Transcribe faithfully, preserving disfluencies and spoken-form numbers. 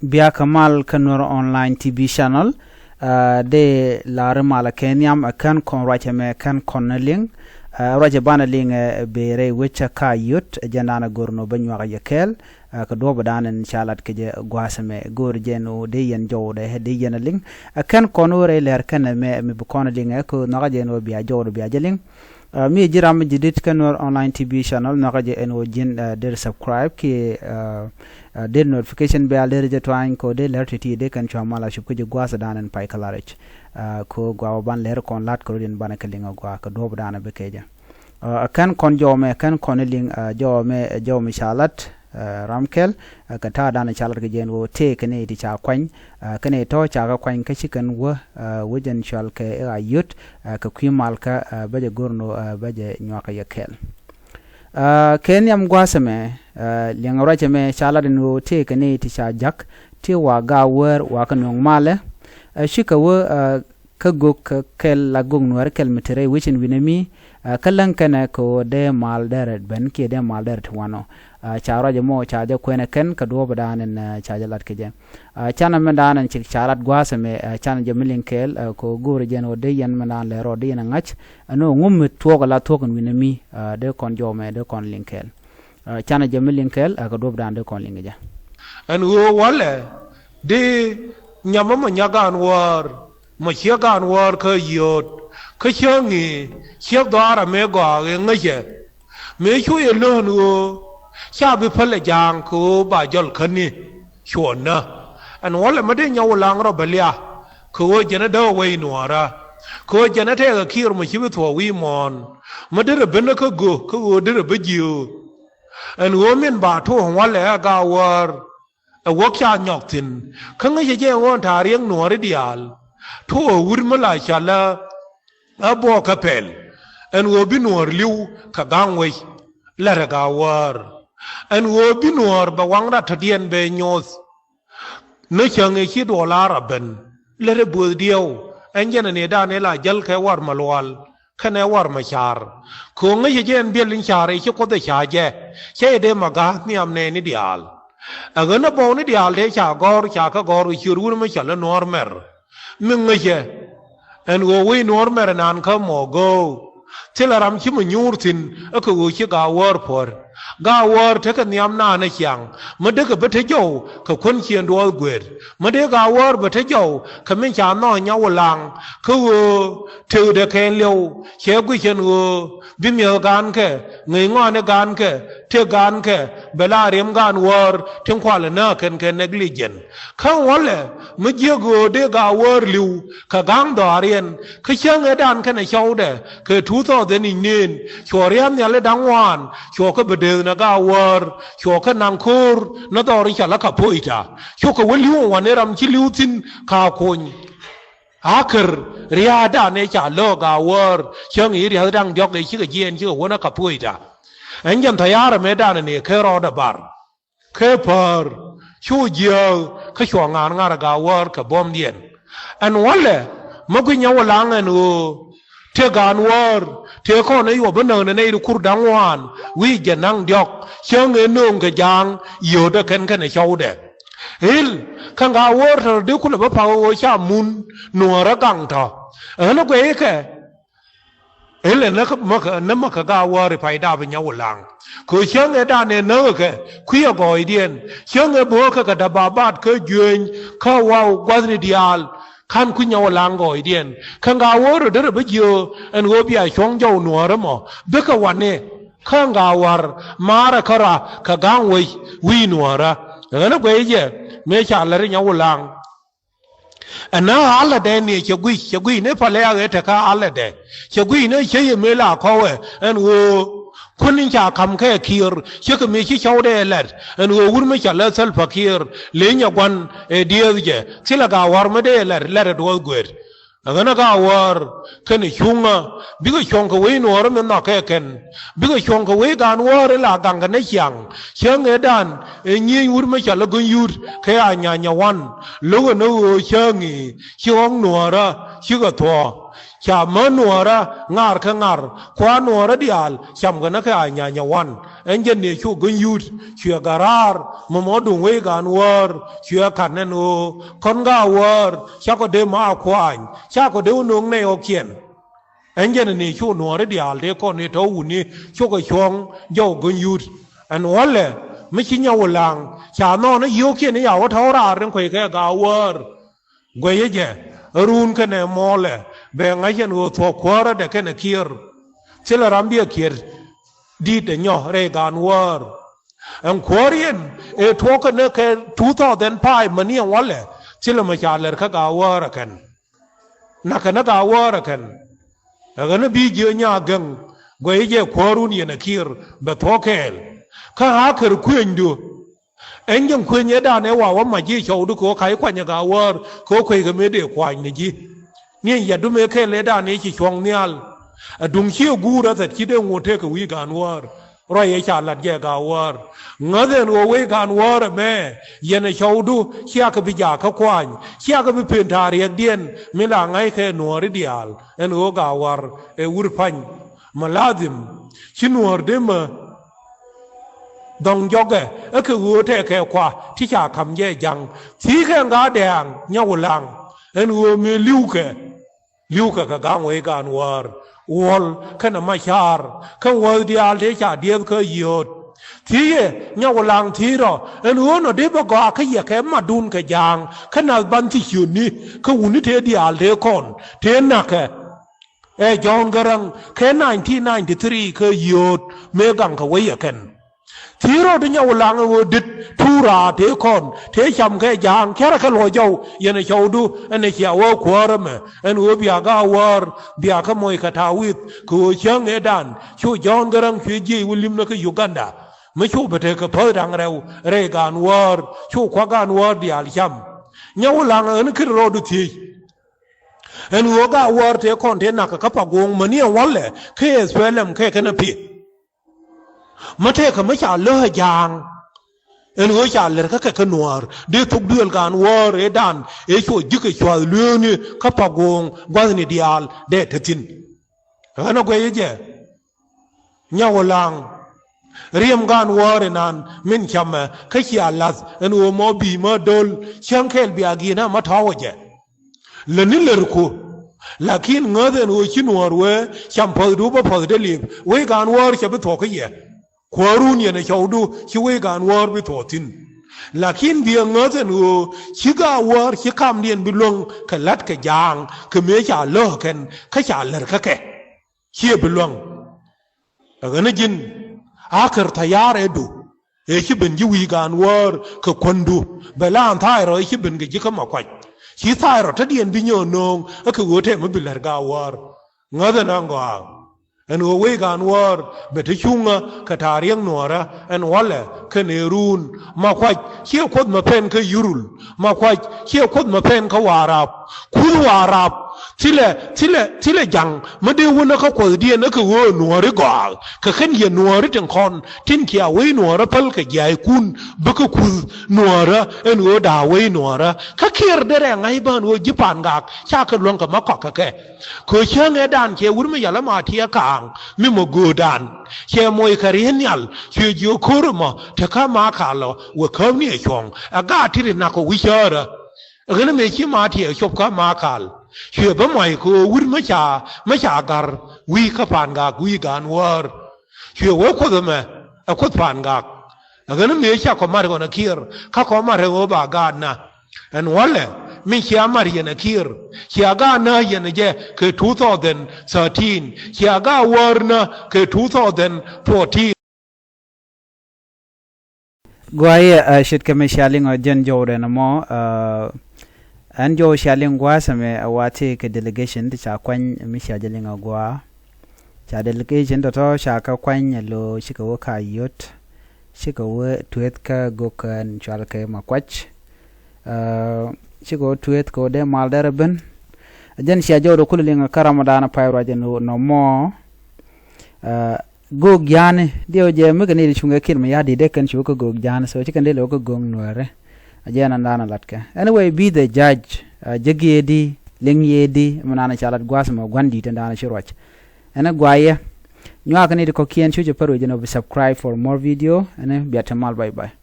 Biakä mal kä Nuer Online T V channel. Dee lar malä kɛ nhiam ɛ kän kɔn ruacɛ mɛ kän kɔn ni liŋ. Ruacɛ banɛ liŋ ɛ bee rɛy wecä ka yot ɛ jɛn danɛ gor nɔ bä nyuak yɛ kɛɛl. Kɛ duɔ̱p dan in ca lat kɛ jɛ gua̱a̱th ɛmɛ go̱o̱r jɛn ɣöö dee yɛn jɔwdɛ dee yɛn a liŋ. Ɛ kɛn kɔn ɣöö rɛy lɛr kɛn ɛmɛ mi bi kɔn a liŋ ɛ kɛ ɣöö nhɔakä jɛn ɣöö bia jɔwdɛ bia jɛ liŋ. Mi ji̱ ram mi ji̱ dit kä Nuer Online T V channel nhɔakä jɛ ɛn ɣöö ji̱n der subscribe kiɛ der notification bell der jɛ tuany kɛ ɣöö dee lɛr ti̱ti̱ dee kɛn cua mal a cup kä ji̱ gua̱a̱th dan in pay kä la̱r i̱c. Kɛ ɣöö gua̱a̱th ɔ ban lɛr kɔn lat kɛ rɔ din banɛ kɛ liŋ ɛ gua̱a̱th kɛ duɔ̱p dan ɛ bi kɛ jɛ. Ɛ kɛn kɔn jɔw mɛ kɛn kɔn liŋ jɔw mɛ jɔw mi ca lat ram kɛl. Kɛ ta̱a̱ danɛ ca lat kɛ jɛn ɣöö tëë kɛ nɛy ti ca kuany kɛ nɛy tɔ̱ ca kɛ kuany kä ci kɛn wä wä jɛn cual kɛ i̱ a yöt kɛ kui̱ mal kä bä jɛ go̱r nɔ bä jɛ nyuak kɛ yɛ kɛl. Kɛ nhiam gua̱a̱th ɛmɛ liɛŋ ruac ɛmɛ ca lat ɛn ɣöö tëë kɛ nɛy ti ca ja̱k ti wa ga̱a̱ wäär wa kɛ nöŋ malɛ. Cikɛ wä kä gök kɛl la gök nuäär kɛl mi te rɛy wecin wi̱nɛ mi. Kä läŋ kɛnɛ kɛ ɣöö dee mal dɛrɛ ben kiɛ dee mal dɛrɛ ti wanɔ. Ca ruac ɛmɔ ca jɛ kuɛnɛ kɛn kɛ duɔ̱ɔ̱p dan in ca jɛ lat kɛ jɛ. Canɛ mɛn dan in cik ca lat gua̱a̱th ɛmɛ canɛ jɛ mi liŋ kɛɛl kɛ ɣöö go̱o̱rɛ jɛn ɣöö dee yɛn mɛn dan lɛ rɔ dee yɛn ɛ ŋa̱c. Ɛn ɣöö ŋum mi thuɔ̱k ɛ la thuɔ̱k in wi̱nɛ mi dee kɔn jɔw mɛ dee kɔn liŋ kɛɛl. Canɛ jɛ mi liŋ kɛɛl kɛ duɔ̱ɔ̱p dan dee kɔn liŋ kɛ jɛ. Ɛn ɣöö walɛ di nyamä mɔ nya̱k gaan wäär mɔ ciek gaan wäär kä yio̱o̱t kä cäŋ i̱ ciek dhɔaarä mëë gɔaa ɣëë ŋäcɛ. Mëë cu yɛ lön ɣöö ca bi päl ɛ ja̱a̱ŋ kɛ ɣöö ba jɔl käni cuɔ̱nä. Ɛn walɛ mä dee nyɔw laŋ rɔ bä lia kɛ ɣöö jɛn ɛ däk ɛ wec nuɔ̱ɔ̱rä kɛ ɣöö jɛn ɛ tɛɛk ɛ kiɛɛr mɔ ci bi thuɔ̱ɔ̱k wi̱i̱ muɔ̱ɔ̱n. Mä derɛ ben kä göök kä ɣöö derɛ bä jiöök. Ɛn ɣöö min ba tuɔ̱ɔ̱ŋ walɛ ɛ gaawäär ɛ wäk ca nyɔk thi̱n. Kä ŋäcɛ jɛ ɣöö ɛn ta̱a̱ riɛk nuɔ̱ɔ̱ri diaal tuɔɔk wut mi la cɔl ɛ buɔɔk kɛ pɛl. Ɛn ɣöö bi nuɔ̱ɔ̱r li̱w kɛ ga̱ŋ wec lät ɛ gaawäär. Ɛn ɣöö bi nuɔ̱ɔ̱r bɛ waŋ rat tɔ̱diɛn bɛ nyoth. Ni cäŋ ëë ci duɔl a rɔ ben lät ɛ buɔth diɛw. Ɛn jɛn ɛ nëëdan ëë la jäl kɛ war mɛ lual kɛnɛ war mɛ ca̱r. Kɛ ɣöö ŋäcɛ jɛ ɛn biɛl in ca̱r ëë ci Kuoth ɛ ca̱ jɛ cɛ jɛ dee mɛ ga̱a̱th nhiam nɛɛni diaal. Ɛ ɣän ɛ bɔwni diaal tëë ca gɔ̱r ca kä gɔ̱r kɛ ciöt wut mi cɔl i̱ nuɔ̱ɔ̱r mɛr. Mi ŋäcɛ ɛn ɣöö wec nuɔ̱ɔ̱r mɛr inan kä mɔ go̱o̱k. Thilɛ ram ci mi nyuur thi̱n ɛ kɛ ɣöö ci gaawäär puɔ̱r. Gaawäär tekɛ nhiam naan ɛ ciaŋ mi dee kɛ bi te jɔw kɛ kuän ciëŋ duɔth guet. Mi dee gaawäär bɛ te jɔw kɛ min ca nhɔk nyɔw laŋ kä ɣöö tëkdɛ kɛɛliw cɛ guic ɛn ɣöö bi mi̱eth gaankɛ ŋäc ŋɔaani gaankɛ tëk gaankɛ bɛ la riɛm gaan wäär tin kualɛ nääk kɛn kɛ negligent. Kä walɛ mi jiäk ɣöö dee gaawäär li̱w kɛ ga̱ŋ dhɔaariɛn kä cäŋ ëëdan kɛnɛ cɔwdɛ kɛ two thousand i̱c neen cuɔ ria̱a̱n nhiali da̱ŋ ŋuan cuɔ kä bi deeth nɛ gaawäär cuɔ kä naŋ ko̱o̱r ni dhɔr i̱ cɔl ɛ Kapoita. Cukɛ wä li̱w ɛ wa̱n i̱ ram ci li̱w thi̱n ka kuny. Akär ria̱a̱dan ëë ca lo̱o̱k gaawäär cäŋ i̱ ria̱th da̱ŋ diɔ̱k ëë cikɛ jiɛɛn cikɛ wä ni Kapoita. Ɛn jɛn thɔ̱ ya̱r ɛmɛ danɛ ni kɛ rɔɔdɛ bar. Kɛ päär cu jiääk kä cua ŋa̱a̱n ŋa̱r ɛ gaawäär kɛ buɔ̱mdiɛn. Ɛn walɛ mi gui̱c nyɛ wä laŋ ɛn ɣöö tëë gaawäär tëë kɔn ɛ yuɔp bi näk nɛ nɛy ti kur da̱ŋ ŋuan wi̱i̱ jɛ naŋ diɔ̱k cäŋ ëë nööŋ kɛ ja̱a̱ŋ yio̱o̱tdɛ kɛn kɛnɛ cɔwdɛ. Ɣil kɛn gaawäär tɔ̱tɔ̱ dee kulɛ bä pa̱k ɣöö ca mun nuɔ̱ɔ̱rä gaŋ tɔ̱. Ɣän ɛ guɛckɛ Ëlɛ näk mäkä näk mäkä gaawäär i̱ pay dap i̱ nyɔw laŋ. Kɛ cäŋ ëëdan ëë näk kɛ kui̱ agɔɔydiɛn cäŋ ëë böökɛ kɛ dababat kä juëëny kä waw gua̱thni diaal. Ka̱n kui̱ nyɔw laŋ gɔɔydiɛn kɛ gaawäär rɔ derɛ bä jiö ɛn ɣöö bia cuɔ̱ŋ jɔw nuäärä mɔ bikɛ wani. Kä gaawäär maarɛ kärɔa kɛ ga̱ŋ wec wi̱i̱ nuäärä. Ɣän ɛ guɛy jɛ mëë ca lät i̱ nyɔw laŋ. Ɛn nä alɛdɛ ni cɛ guic cɛ guic ni pälɛ a ɣet tekä alɛdɛ. Cɛ guic ni cä yɛ mëë la kɔwɛ ɛn ɣöö kuän in ca ka̱m kɛ kiɛɛr cä kɛ mëë ci cɔwdɛ ɛ lɛt ɛn ɣöö wur mi cɔl ɛ Salva Kiir lëny ɛ gua̱n ɛ diëëth jɛ thilɛ gaawäär mi dee ɛ lɛt lɛt ɛ duɔth guëët. Ɛ ɣän ɛ gaawäär kɛnɛ cuŋä bikɛ cuɔ̱ŋ kɛ wec nuɔɔrä mi nhɔakɛ kɛn. Bikɛ cuɔ̱ŋ kɛ wec gaawäär in la gaŋkɛ ni ciaŋ. Cäŋ ëëdan ɛ nyieny wut mi cɔl ɛ Guny Yut kɛ a nyanyɛ wan. Lo̱kɛ ni ɣöö cäŋ i̱ ci ɣɔ̱k nuäärä cikɛ thuɔ̱ɔ̱. Ca mä nuɔɔrä ŋar kä ŋar, kua nuɔɔrä diaal cam kɛ nä kɛ a nyanya wan. Ɛn jɛn ni cu gäny yut, cuɛ garaar mɔmɔ duŋ wei gaan wäär, cuɛ kat nɛn ɣöö kɔn gaa wäär cakɔ dee ma a kuaany, cakɔ dee wä no̱o̱ŋ nɛy ɣɔkiɛn. Ɛn jɛn ni cu nuɔɔri diaal tëë kɔn ni tɔ̱ wuni cukɛ cuɔ̱ŋ jɔw gäny yut. Ɛn wälɛ mi ci nyɔw laŋ ca nhɔɔn i̱ yio̱o̱kiɛn i̱ ya wä tɔ̱ raar ni kueckɛ gaa wäär. Guɛyä jɛ run kɛnɛ mɔlɛ bɛ ŋa̱c ɛn ɣöö thuɔ̱k kuäärädɛ kɛnɛ kiɛr. Thilɛ ram biɛ kiɛr di̱t ɛ nyɔ rɛy gaan wäär. Ɛn kuäär yɛn ëë tuɔɔk kɛnɛ kɛ two thousand five mäni ɛn wälɛ. Thilɛ mɛ ca lɛr kä gaa wäär ɛ kɛn. Nakɛ nä gaa wäär ɛ kɛn. Ɛ ɣän bi jiö nya gɛŋ guɛy jɛ kuäärun yɛn ɛ kiɛr bɛ thuɔ̱k kɛɛl. Kä a kär kuënydu. Ɛn jɛn kuëny ëëdan ëë wa wä mac ji̱ cɔwdu kɛ ɣöö ka̱c kuany ɛ gaa wäär kɛ ɣöö kueckɛ mëë dee kuany ni ji̱. Ni ɛn yatdu mëë kɛl ëëdan ëë ci cuɔ̱ŋ nhial. Ɛ duŋ ciɛ guur ɛ thɛt ci dee ŋot tëëkɛ wi̱i̱ gaan wäär. Ruac ëë ca lat jɛ gaa wäär. Ŋäth ɛn ɣöö wec gaan wäär ɛmɛ yɛn ɛ cɔwdu ciakɛ bi jakä kuany ciakɛ bi pen ta̱a̱ riɛkdiɛn mi la ŋa̱ckɛ nuɔɔri diaal. Ɛn ɣöö gaa wäär ɛ wur pa̱ny. Mɛ ladhim ci nuɔɔr dee mä dhɔŋ jɔkɛ ɛ kɛ ɣöö tɛkɛ kua ti ca ka̱m jɛ ja̱ŋ. Thi̱i̱kɛ ŋa̱ dɛ̈ɛ̈ŋ nyɔk laŋ ɛn ɣöö mëë li̱wkɛ. Li̱wkɛ kɛ ga̱ŋ wec gaan wäär wuɔ̱l kɛnɛ macaar kɛn wäth diaal tëë ca dieth kä yio̱o̱t. Thi̱i̱ yɛ nyɔk laŋ thi̱i̱ rɔ ɛn ɣöö nɔ dee bä gɔaa kä yɛ kɛ matdun kɛ ja̱a̱ŋ kä nath ban thi̱ ciötni kä wuni tëë diaal tëë kɔn tëë na̱kɛ. Ɛ Jɔ̱ɔ̱n Gäräŋ kɛ nineteen ninety-three kä yio̱o̱t mëë gaŋ kɛ wec ɛ kɛn. Thi̱i̱ rɔɔdu nyɔw laŋ ɛ ɣöö dit tuura tëë kɔn tëë cam kɛ ja̱a̱ŋ cärɛ kɛ luɔc jɔw yɛn ɛ cɔwdu ɛn ɛ cia wä kuäärä mɛ ɛn ɣöö bia gaa wäär bia kä moc kɛ ta̱a̱ wi̱th kɛ ɣöö cäŋ ëëdan cu Jɔ̱ɔ̱n Gäräŋ cuɛ jiëc wä li̱mnä kä Uganda. Mi cu bɛ tekɛ päth da̱ŋ rɛw rɛy gaan wäär cu kuak gaan wäär diaal cam. Nyɔw laŋ ɛ ɣän kir rɔɔdu thiec. Ɛn ɣöö gaa wäär tëë kɔn tëë nakä kä Pagoŋ mäni ɛn wälɛ kä ɛ thuɛɛl ɛm kɛ kɛn ɛ pi̱. Mä tëëkɛ mä ca lääk ɛ ja̱a̱ŋ. Ɛn ɣöö ca lɛr kä kɛ kä nuäär dee thok duëël gaan wäär ëëdan ëë cuɔ ji̱kɛ cua̱th lueeni kä Pagoŋ gua̱thni diaal dee te thi̱n. Ɣän ɛ guɛy jɛ. Nyɔk laŋ riɛm gaan wäär inan min camɛ kä cia la̱th ɛn ɣöö mɔ bi̱i̱ mä do̱l cäŋ kɛɛl bia gi̱i̱n ɛ mä tɔ̱wä jɛ. Lätni lärku. Lakin ŋäth ɛn ɣöö ci nuäär wee cam päthdu bä päth dee liep wec gaan wäär cɛ bi thuɔ̱k kä yɛ. Kuäärun yɛn ɛ cɔwdu ci wec gaan wäär bi thuɔ̱k thi̱n. Lakin biɛ ŋäth ɛn ɣöö ci gaa wäär ci kamdiɛn bi luäŋ kɛ la̱t kɛ ja̱a̱ŋ kɛ mëë ca lääk kɛn kä ca lär kä kɛ. Ciɛ bi luäŋ. Ɛ ɣän ɛ ji̱n a kär tha̱yaar ɛ du ëë ci ben ji̱ wi̱i̱ gaan wäär kɛ kuändu bɛ laan tha̱a̱y rɔ ëë ci ben kɛ ji̱ kä ma kuac. Ci tha̱a̱y rɔ tädiɛn bi nyɔɔn nööŋ ɛ kɛ ɣöö tɛmɛ bi lär gaa wäär. Ŋäth ɛn aŋ gɔaa. Ɛn ɣöö wec gaan wäär bɛ te cuŋä kɛ ta̱a̱ riäŋ nuɔ̱ɔ̱rä ɛn wälɛ kɛn ëë ruun ma kuac ciɛ kuoth ma pɛn kä yurul. Ma kuac ciɛ kuoth ma pɛn kä Waarap. Kuth Waarap thilɛ thilɛ thilɛ ja̱ŋ mä dee wänä kä kuɔthdiɛn ɛ kɛ ɣöö nuɔ̱ɔ̱ri gɔaa kɛ kɛn yɛ nuɔ̱ɔ̱ri tin kɔn tin cia wec nuɔ̱ɔ̱rä päl kɛ jiaackun bä kä kuth nuɔ̱ɔ̱rä ɛn ɣöö da̱a̱ wec nuɔ̱ɔ̱rä kä kiɛr derɛ ŋa̱c bään ɣöö ji̱ pa̱a̱n gak ca kɛ luäŋ kɛ mä kɔak kɛ kɛ. Kɛ cäŋ ëëdan cɛ wur mi yal ama tiɛ kaaŋ mi mɔ göödan cɛ moc kɛ riet nhial cuɛ jiök ko̱r ɛmɔ te kä ma kal ɔ wek käp ni ɛ cuɔ̱ŋ ɛ gaat ti ri nak kɛ wi̱c cäärä. Ɣän mëë ci ma tiɛ cop kä ma kal cuɛ bä muac kɛ ɣöö wur mi ca mi ca ga̱r wi̱i̱ kä pa̱a̱n gak wi̱i̱ gaan wäär. Cuɛ wee kuoth ɛmɛ ɛ kuoth pa̱a̱n gak. Ɛ ɣän mëë ca kɔ mat ɣɔn ɛ kiɛr kä kɔ mat ɛ ɣöö ba gaat na. Ɛn wälɛ mi cia mat yɛn ɛ kiɛr cia gaat na yɛn ɛ jɛ kɛ two thousand thirteen cia gaat wäär na kɛ two thousand fourteen. Guayɛ a ce̱tkɛ mi cia liŋ ɔ jɛn jɔwdɛ nɔmɔ. Ɛn jɔw cia liŋ gua̱a̱th ɛmɛ a wa tëë kɛ delegation ti ca kuany mi cia jɛ liŋ a gua̱a̱. Ca delegation tɔ̱tɔ̱ ca kɛ kuany a lo̱ cikɛ wä ka yot. Cikɛ wä tueeth kä gök ɛn cual kɛ ma kuac. Cikɛ wä tueeth kɛ wä dee mal dɛr a ben. A jɛn cia jɔwdɛ kulɛ liŋ kä Ramadan a pay ruac ɛn nɔmɔ. Go̱o̱k ja̱a̱ni diɛw jɛ mi kɛ ni di cuŋɛ kil mi ya̱ di dee kɛn cu kä go̱o̱k ja̱a̱ni so ci kɛn dee lɛ wä kä go̱o̱k nuɛɛri. A jɛ nan dan a latkɛ. Anyway, be the judge. Jɛ giedi liŋ yee di mi naan ca lat gua̱a̱th mɔ gua̱n di̱t ɛn da̱a̱n ci ruac. Ɛn ɛ guayɛ nyuak ni ti kɔ̱kiɛn cu cɛ pär wec ɛn ɔ bi subscribe for more video. Ɛn ɛ biat te mal, bye bye.